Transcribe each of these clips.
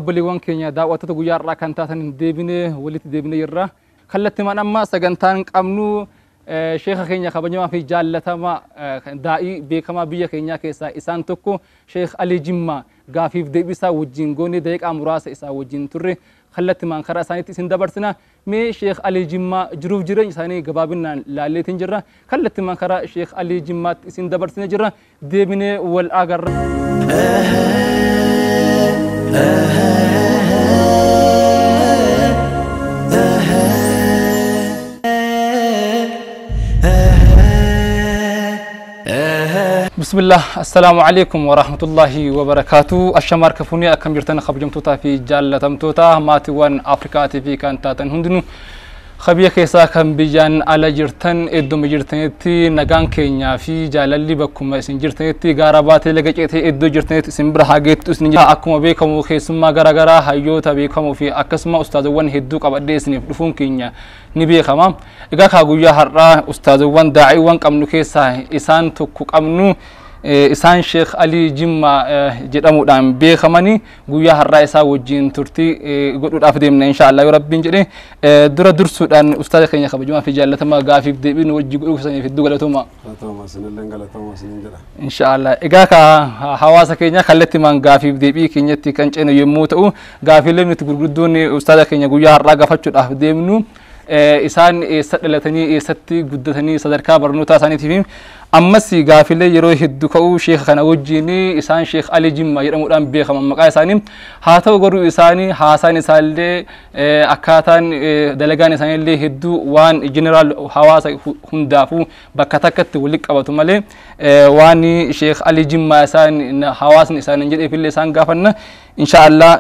Obboleewwan keenya daawwattoota guyyaa har'aa kan taatan deebinee walitti deebinee jirra. Kallattimaan amma sagantaan qabnu sheeka keenya kabajamaa fi jaallatamaa daa'ii beekamaa biyya keenyaa keessaa isaan tokko Sheekh Alii Jimmaa gaafiif deebisaa wajjin goonee daqiiqaa muraasa isaa wajjin turre kallattimaan karaa isaaniitti isin dabarsina. Mee Sheekh Alii Jimmaa jiruuf jireenya isaanii gabaabinaan laalleetiin jirra. Kallattimaan karaa Sheekh Alii Jimmaatti isin dabarsine jirra. Deebinee wal agarra. بسم الله السلام عليكم ورحمة الله وبركاته الشمار كفوني أكم جرتن خبجمتوتا في جالة تمتوتا ماتوان أفريقيا تي في كان تاتن هندنو خبيه كيسا كان بيجان على جرتن إدو مجرتنتي نغان كينيا في جالالي بكم اسن جرتنتي غارباتي لغچتي إدو جرتنتي سنبر هاگيت اسن أكما بيكمو خيسما غرغرا هايوتا بيكمو في أكسما أستاذوان هدو قبدي اسن دفون كينيا ni beekama. Egaa kaa guyyaa har'aa ustaazowwan daa'iiwwan qabnu keessaa isaan tokko qabnu isaan Sheekh Alii Jimmaa jedhamuudhaan beekamanii guyyaa har'aa isaa wajjin turtii godhuudhaaf deemna inshaallah yoo rabbiin jedhe. Dura dursuudhaan ustaaza keenya kabajamaa fi jaallatamaa gaafiif deebii nu wajjin godhuu keessaniif hedduu galatooma. Galatooma isinillee galatooma isiniin jedha. Inshaallah. Egaa kaa hawaasa keenya kallattimaan gaafiif deebii keenyatti kan ceenu yommuu ta'u gaafiilee nuti gurguddoon ustaaza keenya guyyaa har'aa gaafachuudhaaf deemnu isaan eessa dhalatanii eessatti guddatanii sadarkaa barnootaa isaaniitiif ammas gaafilee yeroo hedduu ka'uu sheeka kana wajjin isaan Sheekh Alii Jimmaa jedhamuudhaan beekaman maqaa isaanii haa ta'u garuu isaanii haasaan isaallee akkaataan dalagaan isaaniillee hedduu waan jeneraal hawaasa hundaafuu bakka takkatti walitti qabatu malee waan Sheekh Alii Jimmaa isaan hawaasni isaan jedheefillee isaan gaafanna. Inshaallah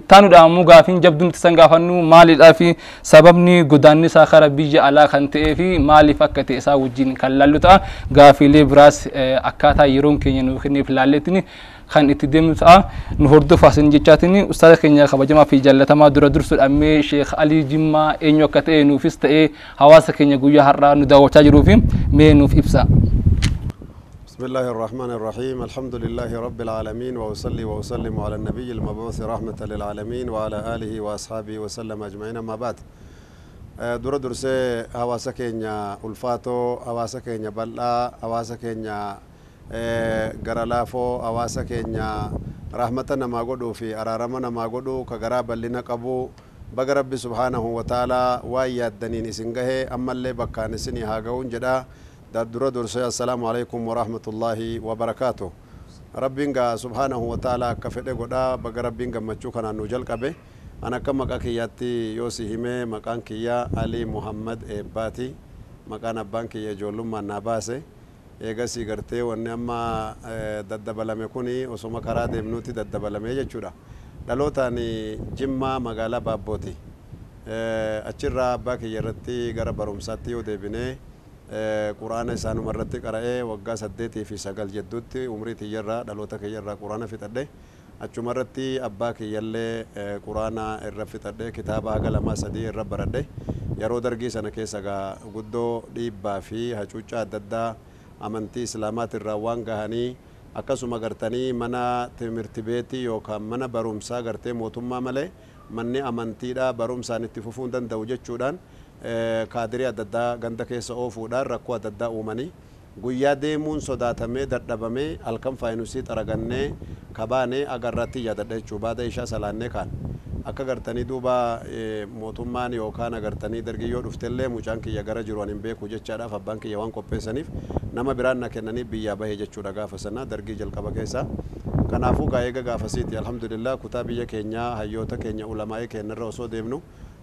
ittaanuudhaan ammoo gaafiin jabduun itti isaan gaafannu maalidhaa fi sababni godaanni isaa karaa biyya alaa kan ta'ee fi maaliif akka ta'e isaa wajjin kan laallu ta'a. Gaafiilee biraas akkaataa yeroon keenya nuuf kenneef laalleetiin kan itti deemnu ta'a. Nu hordofaa isin jechaatiin ustaaza keenya kabajamaa fi jaallatamaa dura dursuudhaan mee Sheekh Alii Jimmaa eenyu akka ta'e nuufis ta'ee hawaasa keenya guyyaa har'aa nu daawwachaa jiruu fi mee nuuf ibsa. بسم الله الرحمن الرحيم الحمد لله رب العالمين وأصلي وأسلم على النبي المبعوث رحمة للعالمين وعلى آله وأصحابه وسلم أجمعين ما بعد در درسي هواسا كينيا ألفاتو هواسا كينيا بلا هواسا كينيا غرالافو هواسا كينيا رحمة نما قدو في أرارما نما قدو كغرابا لنقبو بغ ربي سبحانه وتعالى وايا الدنين سنغه أما اللي بكان سني هاغون جدا درو درسي السلام عليكم ورحمة الله وبركاته ربنا سبحانه وتعالى كفده غدا بغ ربنا مچو كنا نوجل كبه أنا كم مكاكياتي يوسي همي مكان كيا علي محمد إباتي مكان أبان كيا جولما ناباسه إيجاسي غرتي ونما ددبلمي كوني وسوما كرا دمنوتي ددبلمي جچورا دلوتاني جمّا مغالا بابوتي أچرا باكي يرتي غرا برومساتي ودبنه قرآن إسانو مرتي قرأه وقا سديتي في سقل جدوتي عمري تيجرا دلوتك يجرا قرآن في تده أچو مرتي أباك يلي قرآن الرب في تده كتابة أقل ما سدي الرب رده يرو درجي سنة كيسا قدو ديبا في هچوچا ددا أمنتي إسلامات الروان غهني أكاسو مغرتني منا تمرتبيتي يوكا منا برومسا غرتي موتوما ملي مني أمنتي دا برومسا نتفوفون دن دوجتشودان kaadirii adda addaa ganda keessa oofuudhaan rakkoo adda addaa uumanii guyyaa deemuun sodaatamee dadhabamee halkan faayinusii xaragannee kabaanee agarratti yaadadha jechuu baada ishaa salaannee kaan akka gartanii duuba mootummaan yookaan agartanii dargiyyoo dhuftellee mucaan kiyya gara jiru ani hin beeku jechaadhaaf abbaan kiyya waan qopheessaniif nama biraan na kennanii biyyaa bahee jechuudha gaafa sana dargii jalqaba keessa. Kanaafuu gaa'eega gaafasiiti alhamdulillah kutaa biyya keenyaa hayyoota keenya ulamaa'ee keenyarra osoo deemnu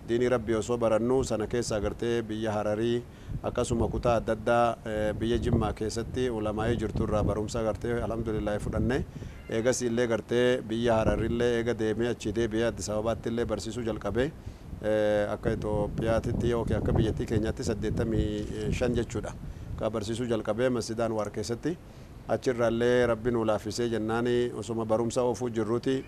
diinii rabbii osoo barannu sana keessa agartee biyya Hararii akkasuma kutaa adda addaa biyya Jimmaa keessatti ulamaa'ee jirturraa barumsa agartee alhamdulillah fudhanne eegas illee gartee biyya Hararillee eega deemee achi deebi'ee Addis Ababaatti illee barsiisuu jalqabee akka Itoophiyaatitti yookiin akka biyyattii keenyaatti 85 jechuudha. Ka barsiisuu jalqabee masjidaan waar keessatti achirraallee rabbi nu laaffisee jennaani osuma barumsa oofuu jirruuti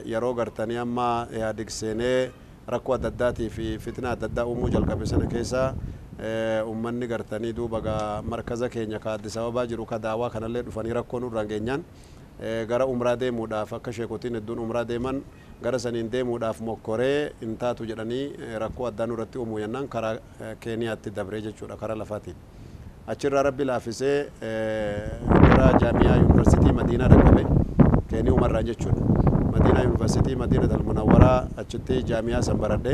yeroo gartanii amma Ihaadig seenee rakkoo adda addaatii fi fitna adda addaa uumuu jalqabe sana keessa ummanni gartanii duuba gaa markaza keenya ka Addis Ababaa jiru ka daawaa kanallee dhufanii rakkoo nurraan geenyaan gara umraa deemuudhaaf akka sheekotiin hedduun umraa deeman Gara saniin deemuudhaaf mokkoree hin taatu jedhanii rakkoo addaa nurratti uumuu jennaan karaa Keeniyaatti dabree jechuudha karaa lafaatiin. Achirraa Rabbi laaffisee gara jaamiyaa yuunivarsiitii Madiinaa dhaqqabe, Keeniyumarraa jechuudha. Madiinaa yuunivarsiitii Madiinat al-Munawwaraa achitti jaamiyaa san baradhe.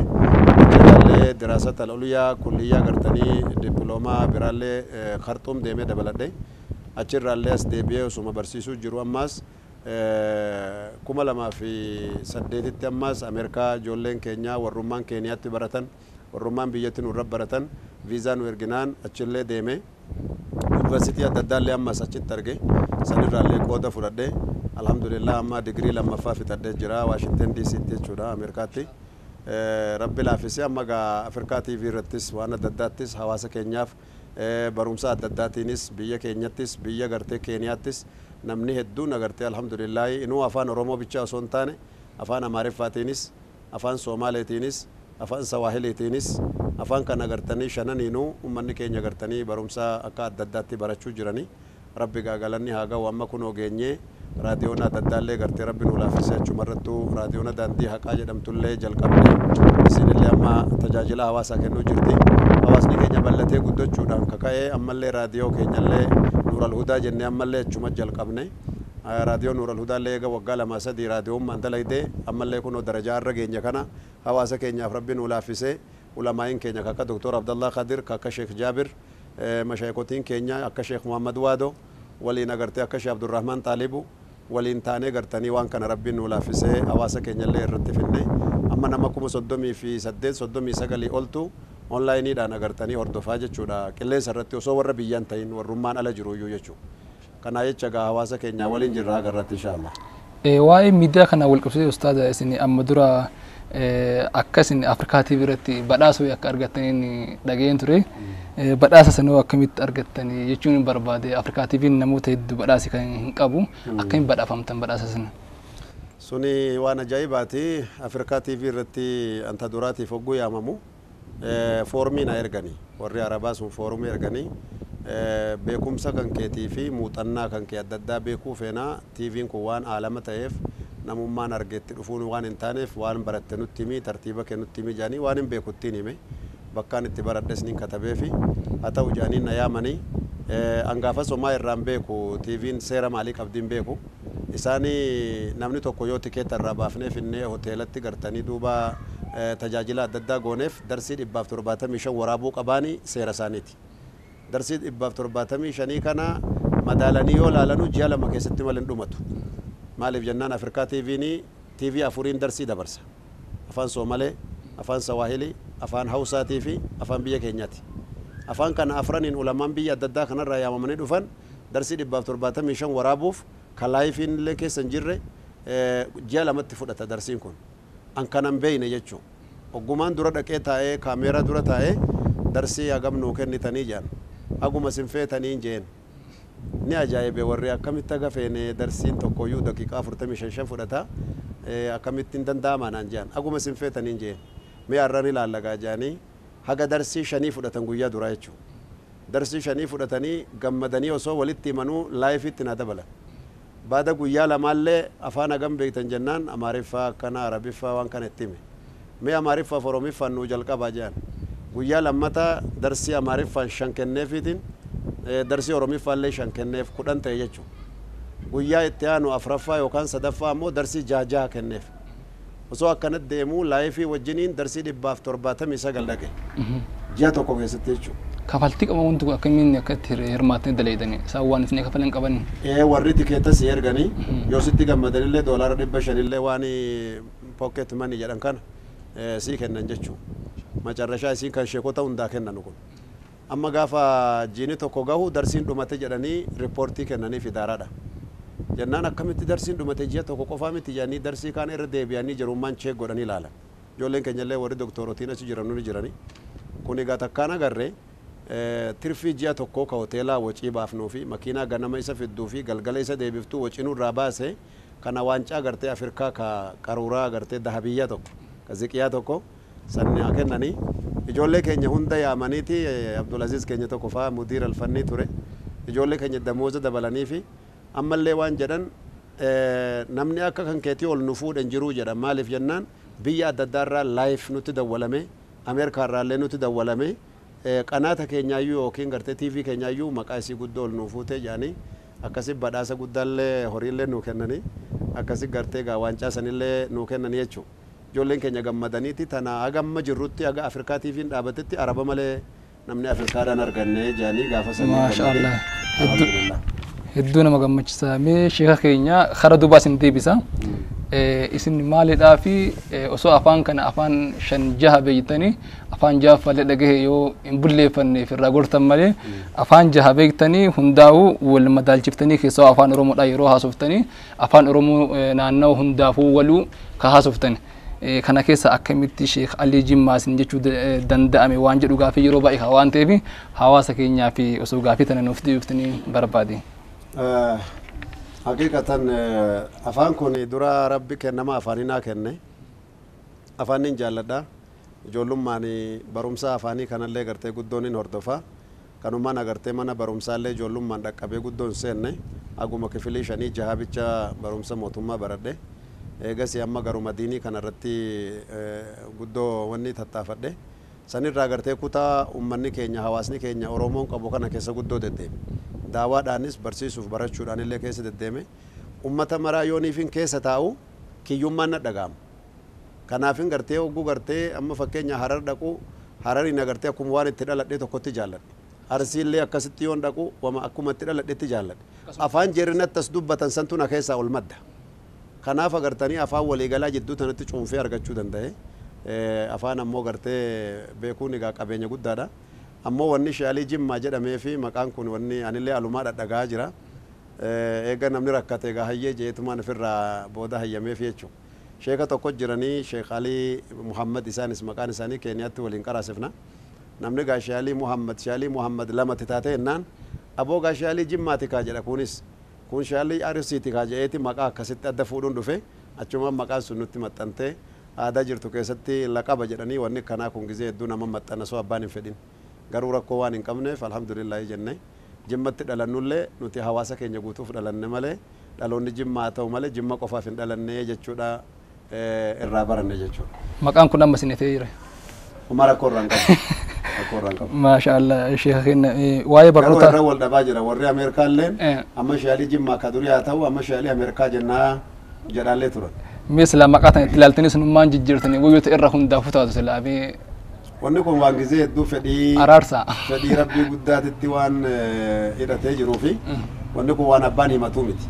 Achirraallee diraasat al-ulyaa kulliyyaa gartanii dippiloomaa biraallee Khartuum deemee dabaladhe. Achirraallee as deebi'ee osuma barsiisuu jiru ammaas 2008tti ammaas Ameerikaa ijoolleen keenya warrummaan Keeniyaatti baratan, warrummaan biyyatti nurra baratan viizaa nu erginaan achillee deeme. Yuunivarsiitii adda addaallee ammas achitti arge, sanirraallee qooda fudhadhe. Alhamdulillah, amma digirii lammaffaa fixadhee jira Waashinten DCtti jechuudha, Ameerikaatti. Rabbi laaffisee amma gaa Afrikaa TV irrattis waan adda addaattis hawaasa keenyaaf barumsa adda addaatiinis biyya keenyattis biyya gartee Keeniyaattis namni hedduun agartee alhamdulillaahi inuu afaan Oromoo bichaa osoo hin taane afaan Amaariffaatiinis, afaan Soomaaleetiinis, afaan Sawaahiliitiinis, afaan kana agartanii shananiinuu ummanni keenya agartanii barumsa akka adda addaatti barachuu jiranii. Rabbi gaa galanni haa ga'u. Amma kunoo geenyee raadiyoona adda addaallee gartee Rabbi nu laaffisee achumarrattuu raadiyoona Daandii Haqaa jedhamtullee jalqabne, isinillee amma tajaajila hawaasaa kennuu jirti. Hawaasni keenya bal'atee guddachuudhaan kaka'ee ammallee raadiyoo keenyallee Nuural Hudaa jennee ammallee achuma jalqabne. Raadiyoo Nuural Hudaallee eega waggaa 2-3 raadiyoommaan dalagdee ammallee kunoo darajaa irra geenya kana hawaasa keenyaaf Rabbi nu laaffisee ulamaa'iin keenya akka Doktor Abdallah Kadir, akka Sheekh Jaabir, mashaayikotiin keenya akka Sheekh Muhammad Waado waliin agartee akka Sheekh Abdurrahman Xaalibu waliin taanee gartanii waan kana Rabbiin nu laaffisee hawaasa keenyallee irratti finne. Amma nama 38,000, 39 oltu onlaayiniidhaan agartanii hordofaa jechuudha, qilleensa irratti osoo warra biyyaan ta'in warrummaan ala jiru iyyuu jechuudha. Kanaa jecha gaa hawaasa keenya waliin jirra agarratti inshaAllah. Waa'ee miidiyaa kana wal qabsiisee ustaaza, isin amma dura akka isin Afrikaa TV irratti badhaasa wayii akka argattaniin dhageen ture. Badhaasa sanoo akkamitti argattanii jechuun barbaade. Afrikaa TV'n namoota hedduu badhaasi kan hin qabu, akkamiin badhaafamtan badhaasa sana? Suni waan ajaa'ibaati. Afrikaa TV irratti anta duraatiif hogguu yaamamu foormii na erganii, warri Arabaa sun foorumii erganii, beekumsa kan keetii fi muuxannaa kan kee adda addaa beekuu feenaa, TV'n kun waan aalama ta'eef namummaan argeetti dhufuun waan hin taaneef waan baratte nutti himi, tartiiba kee nutti himi jedhanii, waan hin beekuttiin hime, bakkaan itti baradhes nin katabeefi, haa ta'u jedhanii na yaamanii. Angaafas homaa irraan beeku, TV'n seera maalii qabdiin beeku. Isaanii namni tokko yoo tikeeta irraa baafnee finnee hoteelatti gartanii duuba tajaajila adda addaa gooneef darsii 175 waraabuu qabaanii seera isaaniiti. Darsii 175 kana madaalanii yoo laalanuu ji'a 2 keessatti malee hin dhumatu. Maaliif jennaan Afrikaa TV'n TV afuriin darsii dabarsa. Afaan Soomalee, afaan Sawaahilii, afaan Hawsaatii fi afaan biyya keenyaati. Afaan kana afraniin ulamaan biyya adda addaa kanarraa yaamamanii dhufan darsii 175 waraabuuf ka laayifiin illee keessa hin jirre ji'a 2tti fudhata darsiin kun. An kanan beeyne jechuu. Oggumaan dura dhaqee taa'ee kaameeraa dura taa'ee darsii hagam nuu kennitanii jedhan. Haguma isin feetaniin jeen. Ni ajaa'ibe warri, akkamitti haga feene, darsiin tokkoyyuu daqiiqaa 45 fudhata, akkamitti hin danda'amaa naan jedhan. Haguma isin feetaniin jeen. Mee har'an ilaallagaa jedhanii haga darsii 5 fudhatan guyyaa duraa jechuudha. Darsii 5 fudhatanii gammadanii osoo walitti himanuu laayifiitti naa dabalan. Baada guyyaa lamaallee afaan hagam beektan jennaan Amaariffaa akkana, Arabiffaa waan kana itti hime. Mee Amaariffaaf Oromiffaan nuu jalqabaa jedhan. Guyyaa lammataa darsii Amaariffaan 5 kenneefiitiin darsii Oromiffaallee 5 kenneef, 10 ta'e jechuudha. Guyyaa itti aanu afraffaa yookaan sadaffaa ammoo darsii 6 6 kenneef. Osoo akkanatti deemuu laayifii wajjiniin darsii 179 dhaqe. Ji'a tokko keessatti jechuudha. Kafaltii qaba wanti kun, akkamiin akka itti hirmaattanii dalaydanii isaan waan isin kafalan qaban? Warri tikeeta si erganii yoo sitti gammadanillee doolaara 500llee waan pocket money jedhan kana sii kennan jechuudha. Macarrashaa isiin kan sheekota hundaa kennanu kun. Amma gaafa jiini tokko gahu darsiin dhumate jedhanii riippoortii kennaniif idaaraadha. Jennaan akkamitti darsiin dhumate, ji'a tokko qofaa miti jedhanii darsii kaan irra deebi'anii jirummaan check godhanii ilaalan. Ijoolleen keenyallee warri doktorotiin achi jiran ni jirani. Kun egaa takkaan agarree tirfii ji'a tokkoo ka hoteelaa wacii baafnuu fi makiinaa ganama isa fidduu fi galgala isa deebiftuu wacii nurraa baase kana waancaa gartee Afrikaa ka qaruuraa gartee dahabiyyaa tokko ka ziqiyaa tokko sanni haa kennanii. Ijoollee keenya hunda yaamaniiti, Abdulaziz keenya tokko faa mudiir alfannii ture. Ijoollee keenya damooza dabalanii fi ammallee waan jedhan Namni akka kan keetii ol nu fuudhan jiruu jedha. Maaliif jennaan biyya adda addaarraa live nutti dawwalame, Ameerikaarraallee nutti dawwalame, qanaata keenyaayyuu yookiin gartee TV keenyaayyuu maqaa isii guddoo ol nuu fuute jedhanii akkasi badhaasa guddaallee horiillee nuu kennanii akkasi gartee gaa waancaa sanillee nuu kennanii jechuudha. Ijoolleen keenya gammadaniiti tana haga amma jirrutti haga Afrikaa TV'n dhaabatetti Araba malee namni Afrikaadhaan arganne jedhanii gaafa sanii. Maasha Allah. Hedduu nama gammachiisa. Mee sheeka keenya kara duubaa isin deebisa. Isin maalidhaa fi osoo afaan kana afaan shan jaha beektanii afaan jahaffallee dhagahe yoo hin bulleeffanneef irraa gortan malee afaan jaha beektanii hundaa'uu wal madaalchiftanii keessaa afaan Oromoodhaa yeroo haasoftanii afaan Oromoo naannawa hundaafuu waluu ka haasoftani. Kana keessa akkamitti Sheek Alii Jimmaa isin jechuu danda'ame waan jedhu gaafii yeroo baay'ee waan ta'eef hawaasa keenyaa fi osoo gaafii tana nuuf deebiftanii barbaade. Haqiqatan afaan kun dura Rabbi kennama afaanii naa kenne. Afaanin jaalladha. Ijoollummaan barumsa afaanii kanallee gartee guddoon hin hordofa. Kanumaan agartee mana barumsaallee ijoollummaan dhaqqabee guddoon seenne aguma kifilii shanii jaha bicha barumsa mootummaa baradhe. Eegas amma garuma diinii kanarratti guddoo wanni tattaafadhe. Sanirraa gartee kutaa ummanni keenya hawaasni keenya Oromoon qabu kana keessa guddoo deddeeme. Daawaadhaanis barsiisuuf barachuudhaan illee keessa deddeeme. Ummata maraa yooniifin keessa taa'u kiyyummaan na dhaga'ama. Kanaafin gartee hogguu gartee amma fakkeenya Harar dhaqu Harariin agartee akkuma waan itti dhaladhe tokkotti jaalladhe. Arsiillee akkasitti yoon dhaqu wama akkuma itti dhaladhetti jaalladhe. Afaan jeerinatti as dubbatan santu na keessaa ol madda. Kanaaf agartanii afaan waliigalaa jidduu tanatti cuunfee argachuu danda'e. Afaan ammoo gartee beekuun egaa qabeenya guddaadha. Ammoo wanni Shaalii Jimmaa jedhamee fi maqaan kun wanni anillee alumaa dhadhagaa jira. Eega namni rakkate egaa hayyee jeetumaan ofirraa booda hayyameef jechuudha. Sheeka tokko jiranii Sheekh Alii Muhammad isaanis maqaan isaanii Keeniyaatti waliin qaraasifna. Namni gaa Shaalii Muhammad Shaalii Muhammad lamatti taate jennaan aboo gaa Shaalii Jimmaati kaa jedha kunis kun Shaalii Arsiiti kaa jedheeti maqaa akkasitti adda fuudhuun dhufe achumaan maqaan sun nutti maxxantee aadaa jirtu keessatti laqaba jedhanii wanni kanaa kun gizee hedduu nama maxxana soo abbaan hin fedhin. Garuu rakkoo waan hin qabneef alhamdulillaahi jenne Jimmatti dhalannullee nuti hawaasa keenya guutuuf dhalanne malee dhaloonni Jimmaa ta'u malee Jimma qofaaf hin dhalanne jechuudha irraa baranne jechuudha. Maqaan kun amma isin ta'ee jira. Uma rakkoo irraa hin qabu. Rakkoo irraa hin qabu. Maasha Allah sheeka keenya waa'ee Garuu barnoota. Irra wal dhabaa jira warri Ameerikaa illeen amma Shaalii Jimmaa ka durii haa ta'u amma Shaalii Ameerikaa jennaa jedhaallee turan. Mee silaa maqaa tana itti ilaaltanii sunummaan jijjiirtanii guyyoota irra hundaafuu taatu silaa mee Wanni kun waan gizee hedduu fedhii araarsaa. Fedhii Rabbii guddaatitti waan hidhatee jiruu fi wanni kun waan abbaan himatuu miti.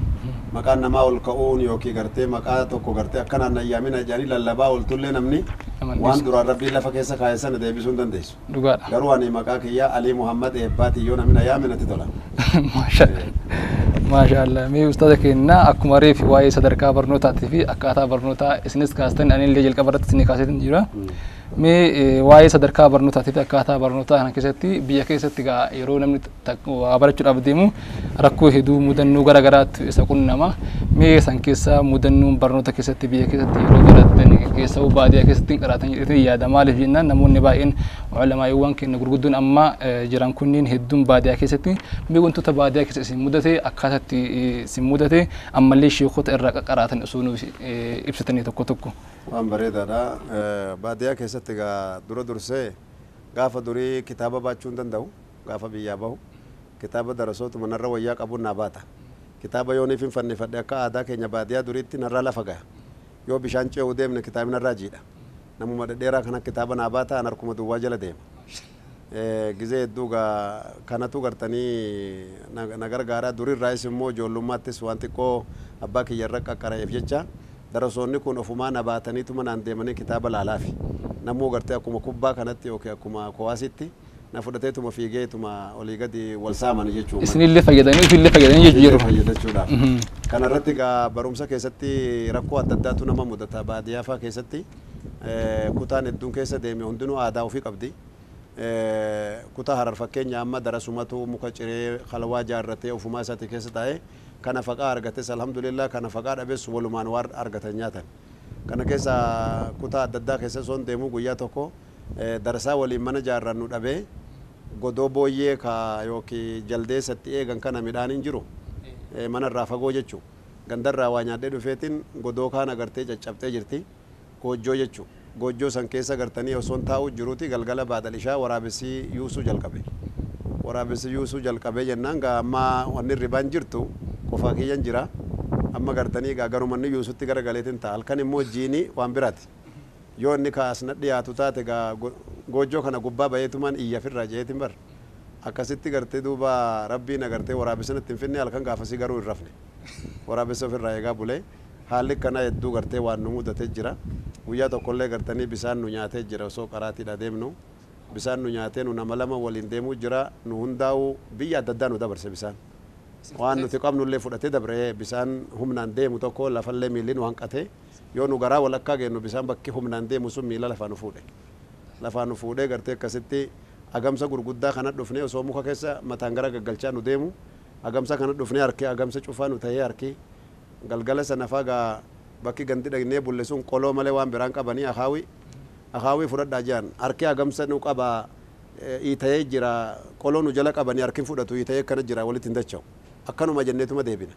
Maqaan namaa ol ka'uun yookiin gartee maqaa tokko gartee akkanaan ayyaamina jedhanii lallabaa ooltullee namni waan duraan Rabbiin lafa keessa kaa'e sana deebisuu hin dandeessu. Dhugaadha. Garuu ani maqaa kiyyaa Alii Muhammad Eebbaati yoo namni ayyaame natti tola. Maasha Maasha Allah. Mee ustaaza keenya akkuma reefi waa'ee sadarkaa barnootaatii fi akkaataa barnootaa isinis kaastan ani illee jalqaba irratti isinii kaaseetin jira. Mee waa'ee sadarkaa barnootaatii fi akkaataa barnootaa kana keessatti biyya keessatti gaa yeroo namni waa barachuudhaaf deemu rakkoo hedduu mudannoo gara garaatu isa qunnama. Mee san keessaa mudannoon barnoota keessatti biyya keessatti yeroo barattan keessa baadiyyaa keessatti qaraatan jedheetin yaada. Maaliif jennaan namoonni baay'een ulamaa'iiwwan keenya gurguddoon amma jiran kunniin hedduun baadiyyaa keessatti mee wantoota baadiyyaa keessa isin mudate akkaataa itti isin mudate ammallee sheekota irraa qaqqaraatan osoo nuuf ibsitanii tokko tokko. Waan bareedaadha. Baadiyyaa keessatti egaa dura dursee gaafa durii kitaaba baachuu hin danda'u gaafa biyyaa bahu kitaaba darasootuma narra wayyaa qabuun naa baata. Kitaaba yooniif hin fannifadhe akka aadaa keenya baadiyyaa duriitti narraa lafa gaha. Yoo bishaan ce'uu deemne kitaabni narraa jiidha. Namuma dhedheeraa kana kitaaba naa baata an harkuma duwwaa jala deema. Gizee hedduu gaa kanatu gartanii na gargaara durirraayis immoo ijoollummaattis waan xiqqoo abbaa kiyyarra qaqqara'eef jecha darasoonni kun ofumaa na baataniituma naan deemanii kitaaba laalaafi. Namuu gartee akkuma kubbaa kanatti yookiin akkuma kowaasitti na fudhateetuma fiigeetuma olii gadi wal saaman jechuudha. Isinillee fayyadanii ofillee fayyadanii jechuu Fayyadachuudhaaf. Kanarratti egaa barumsa keessatti rakkoo adda addaatu nama mudata baadiyyaa fa'aa keessatti kutaan hedduun keessa deeme hundinuu aadaa ofii qabdi. Kutaa Harar fakkeenya amma darasumatu muka ciree halwaa jaarratee ofumaa isaati keessa taa'ee kana faqaa argates alhamdulillah kana faqaa dhabes walumaan waan argatan nyaatan. Kana keessa kutaa adda addaa keessa soon deemuu guyyaa tokko darasaa waliin mana jaarrannu dhabee godoo booyyee ka yookiin jaldeessatti eegan kana midhaan hin jiru mana irraa fagoo jechuu. Gandarraa waa nyaadhee dhufeetiin godoo kaan agartee caccabtee jirti. Goojjoo jechuu. Goojjoo san keessa gartanii osoon taa'u jiruuti galgala baadal ishaa waraabessi yuusuu jalqabe. Waraabessi yuusuu jalqabee jennaan gaa amma wanni ribaan jirtu qofaa kiyyan jira. Amma gartanii gaa garumanni yuusutti gara galeetiin ta'a. Halkan immoo jiini waan biraati. Yoo inni kaas na dhiyaatu taate gaa goojjoo kana gubbaa bayeetumaan iyya firraa jeetiin bar. Akkasitti gartee duuba rabbiin agartee waraabessa natti hin finne halkan gaafasii garuu hin rafne. Waraabessa ofirraa eegaa bulee haalli kana hedduu gartee waan nu mudatee jira. Guyyaa tokkollee gartanii bisaan nu nyaatee jira osoo qaraatiidha deemnu. Bisaan nu nyaatee nu nama lama waliin deemuu jira nu hundaa'u biyya adda addaa nu dabarse bisaan. Waan nuti qabnullee fudhatee dabre bisaan humnaan deemu tokko lafallee miilli nu hanqate yoo nu garaa walakkaa geennu bisaan bakki humnaan deemu sun miila lafaa nu fuudhe. Lafaa nu fuudhee gartee akkasitti agamsa gurguddaa kana dhufnee osoo muka keessa mataan gara gaggalchaa nu deemu agamsa kana dhufnee harkee agamsa cufaa nu tahee harkee galgala sana faa gaa bakki gandi dhagnee bulle sun qoloo malee waan biraan qabanii akaawii fudhadhaa jiran harkee agamsa nu qabaa iitayee jira qoloo nu jala qabanii harkin fudhatu iitayee akkana jira walitti hin dacha'u akkanuma jenneetuma deebina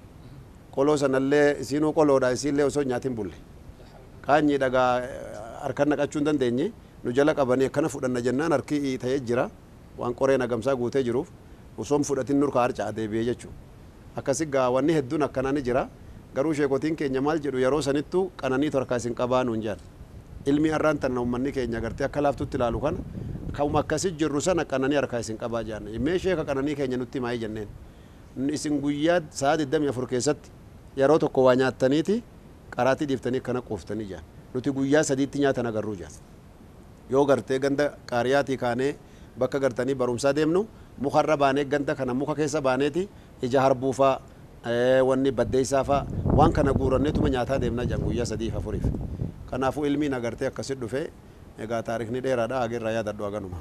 qoloo sanallee isiinuu qoloodha isiillee osoo nyaatiin bulle qaanyii dhagaa harkan naqachuu hin dandeenye nu jala qabanii akkana fudhanna jennaan harki iitayee jira waan qoreen agamsaa guutee jiruuf osoon fudhatin nurka harca'a deebi'ee jechuudha. Akkasi gaa wanni hedduun akkanaa ni jira. Garuu sheekotiin keenya maal jedhu yeroo sanittu qananii torkaa isin qabaa nuun jedhan. Ilmi har'aan tana uummanni keenya gartee akka laaftutti ilaalu kana ka'uma akkasi jirru sana qananii harkaa isin qabaa jedhan. Mee sheeka qananii keenya nutti himaa jenneen. Isin guyyaa sa'a 24 keessatti yeroo tokko waa nyaattaniiti qaraatii dhiiftanii akkana quuftanii jedhan. Nuti guyyaa sadiitti nyaatan agarruu jedhan. Yoo gartee ganda qaariyaatii kaanee bakka gartanii barumsaa deemnu mukarra baanee ganda kana muka keessa baaneeti ija harbuufaa wanni baddeessaafaa waan kana guuranneetuma nyaataa deemna jedhan guyyaa sadiif afuriif. Kanaafuu ilmiin agartee akkasitti dhufe egaa taarikni dheeraadha hageerraa yaadadhu haganuma.